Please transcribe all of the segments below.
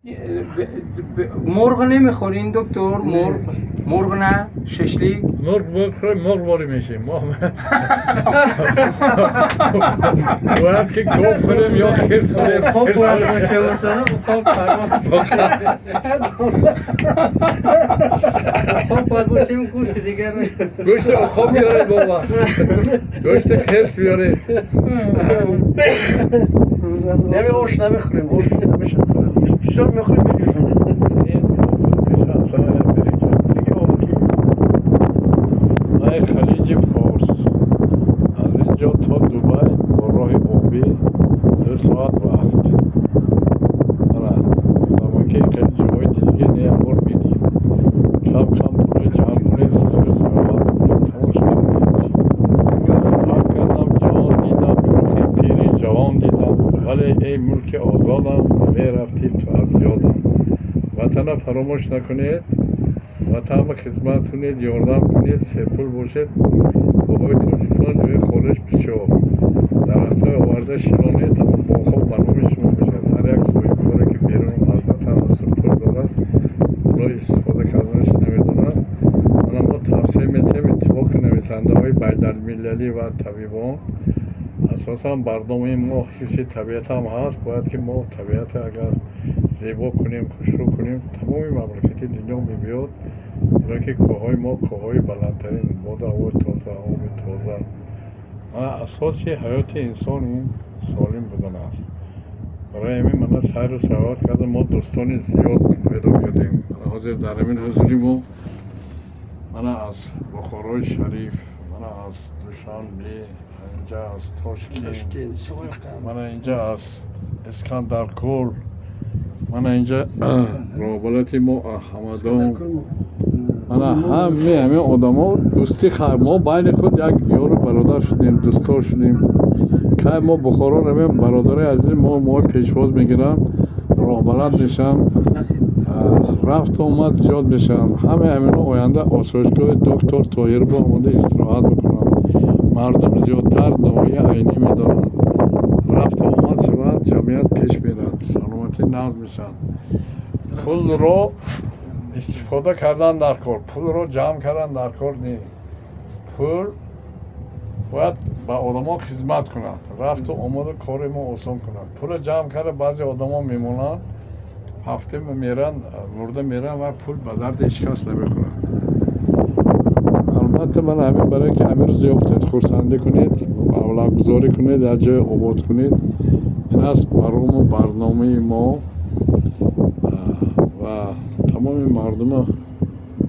مرغ نمیخورین دکتر؟ مرغ، مرغ نه؟ ششلیک؟ مرغ بخوریم، مرغ واری میشیم. ما باید که گاو خوریم یا خرس خوریم. Уқоб бояд боше, масалан, уқоб парвоз, уқоб бояд бошем, гӯшти дигар. گوشت عقاب بیارید بابا، گوشت خرس بیارید. نمی ош намехӯрем, ош намеша, бисёр мехӯрем, меҷӯшем. این میشه اصلا یک برنج. Диги обаки. Май Халиҷи Форс, аз ин ҷо то Дубай бо роҳи обӣ 2 соат вақт. Ана одамо ки хеле ҷоҳои диге не ябор бинӣ, кам кам пуло ҷамъ кунед, сайру саёҳат кунед, тамошо кунед. Сафар кардам, ҷаҳон дидам, рухи пири ҷавон дидам, вале эй мулки озодам, мерафтӣ ту аз ёдам. Ватана фаромӯш накунед, ватанба хизмат кунед, ёрдам кунед, серпул бошед. Кӯҳҳои Тоҷикистон ҷои холиш бисёр, дарахтҳои оварда шинонед, ҳамон боғҳо ба номи шумо мешавад. Ҳар як соҳибкоре ки берун аз ватан асту, пул дорад, пулҳои истифода карданашро намедонад. Мана мо тавсия метиҳем, иттифоқи нависандаҳои байналмилалӣ ва табибон. Асосан барномаи мо ҳифзи табиат ҳам ҳаст. Бояд ки мо табиатро агар зебо кунем, хушрӯ кунем, тамоми мамлакати дунё мебиёд, зеро ки кӯҳҳои мо кӯҳҳои баландтарин, боду ҳавои тоза, оби тоза. Мана асоси ҳаёти инсон ин солим будан аст. Барои ҳамин мана сайру саёҳат карда, мо дӯстони зиёд пайдо кардем. Мана ҳозир дар ҳамин ҳузури мо мана аз Бухорои Шариф, мана аз Душанбе, инҷа аз Тошкент, Ташкент, Самарқанд. Мана инҷа аз Искандаркул, мана инҷа роҳбалати мо Ҳамадон. Мана ҳаме ҳамин одамо дӯстӣ, мо байни худ як ёру бародар шудем, дӯстор шудем. Кай мо Бухоро равем, бародарои азизи мо мо пешвоз мегиранд, роҳбалад мешаванд, рафту омад зиёд мешаванд. Ҳамаи ҳамино оянда осоишгоҳи доктор Тоҳирбо омода истироҳат бикунанд. Мардум зиёдтар ноҳия Айнӣ медоранд. Рафту омад шавад, ҷамъият пеш мерад, саломатӣ нағз мешавад. Пулро истифода кардан дар кор, пулро ҷамъ кардан дар кор не. Пул бояд ба одамо хизмат кунад, рафту омаду кори мо осон кунад. Пулро ҷамъ карда, баъзе одамо мемонанд, ҳафта меранд, мурда меранд ва пул ба дарди ҳеҷ кас намехӯрад. Албатта, ман ҳамин барое ки ҳамин рӯз ёфтед, хурсандӣ кунед, маблағгузорӣ кунед, дар ҷое обод кунед. Ин аст барому барномаи мо ва тамоми мардума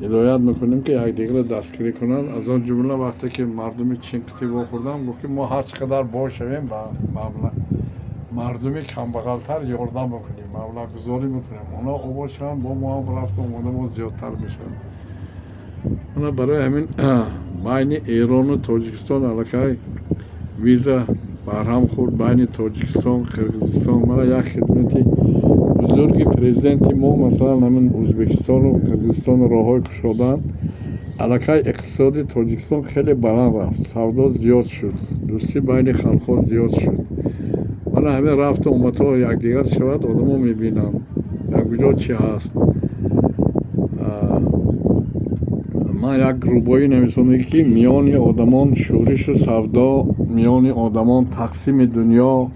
ҳидоят мекунем, ки якдигарро дастгирӣ кунанд. Аз он ҷумла вақте ки мардуми Чин қитӣ вохӯрдам, гуфт, ки мо ҳар чӣ қадар бой шавем, ба мардуми камбағалтар ёрдам мекунем, маблағгузорӣ мекунем. Онҳо обод шаванд, бо мо ҳам рафту омода мо зиёдтар мешавад. Мана барои ҳамин байни Эрону Тоҷикистон аллакай виза барҳам хӯрд, байни Тоҷикистон, Қирғизистон. Мана як хизмати бузурги президенти мо, масалан, ҳамин Ӯзбекистону Қирғизистону роҳҳои кушодан. Аллакай иқтисоди Тоҷикистон хеле баланд рафт, савдо зиёд шуд, дӯстӣ байни халқҳо зиёд шуд. Мана ҳамин рафту омадҳо якдигар шавад, одамо мебинанд, дар куҷо чӣ ҳаст. Ман як рубоӣ нависондам, ки миёни одамон шӯришу савдо, миёни одамон тақсими дунё,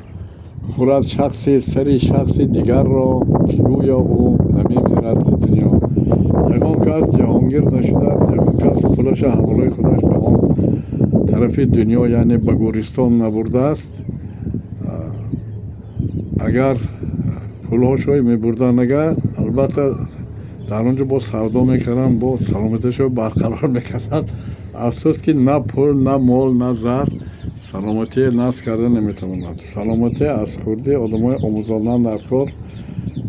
хӯрад шахсе сари шахси дигарро, ки гӯё ӯ намемирад зи дунё. Ягон кас ҷаҳонгир нашудааст, ягон кас пулаша ҳамроҳи худаш ба он тарафи дунё, яъне ба гӯристон набурдааст. Агар пулҳошои мебурданд, агар албатта дар он ҷо боз савдо мекарданд, боз саломатиашо барқарор мекарданд. Афсӯс, ки на пул, на мол, на зар саломатие насб карда наметавонад. Саломатӣ аз хурдӣ одамои омӯзондан дар кор,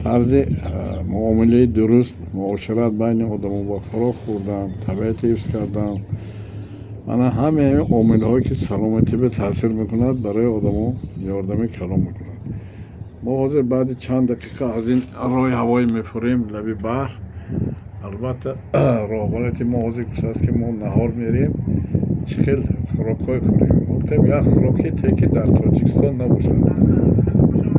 тарзи муомилаи дуруст, муошират байни одамо, ба хӯрок хӯрдан, табиати ҳифз кардан. Мана ҳамаи ҳамин омилҳое, ки саломатӣ ба таъсир мекунад, барои одамо ёрдами калон мекунад. Мо ҳозир баъди чанд дақиқа аз ин роҳи ҳавоӣ мефурем лаби баҳр. Албатта, роҳбарияти мо ҳозир гуфтааст, ки мо наҳор мерем, чӣ хел хӯрокҳое хӯрем. Гуфтем, як хӯроки те, ки дар Тоҷикистон набошад.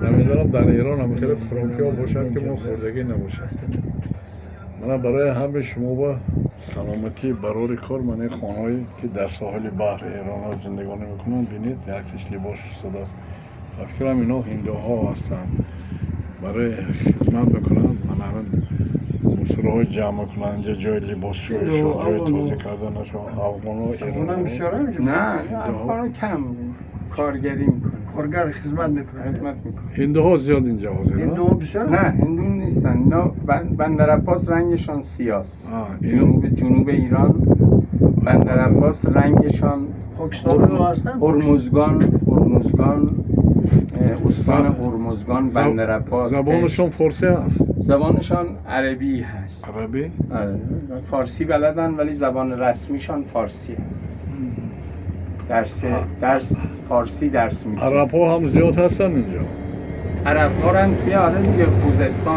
Намедонам, дар Эрон ҳам хеле хӯрокиҳо бошад, ки мо хӯрдагӣ набошад. Мана, барои ҳамаи шумо ба саломатӣ, барори кор. Мана, ин хонаҳое ки дар соҳили баҳри Эронҳо зиндагонӣ мекунанд, бинед, якташ либос шустадааст. Ба фикрам, ино ҳиндуҳо ҳастанд, барои хизмат мекунанд. Мана, ҳамин мусроҳо ҷамъ мекунанд инҷа, ҷои либосшӯишо, ҷои тоза карданашо. Афғонҳо, Афғонам эронҳо. бисёр инҷо. نه، افغان کم، کارگری میکنه. کارگر خدمت میکنه. خدمت میکنه. ҳиндуҳо зиёд инҷа ҳозир. هندو بسیار. نه، هندو نیستن اینا. بندر عباس رنگشان سیاست. اینا- جنوب ایران، بندر عباس رنگشان پاکستانی ها هستن. هرمزگان، استان هرمزگان، بندر عباس. زبانشون فارسی هست؟ زبانشان عربی هست. عربی. آره، فارسی بلدن ولی زبان رسمیشان فارسی هست. درس فارسی درس میدن. عرب ها هم زیاد هستن اینجا. عرب ها هم توی، آره دیگه، خوزستان.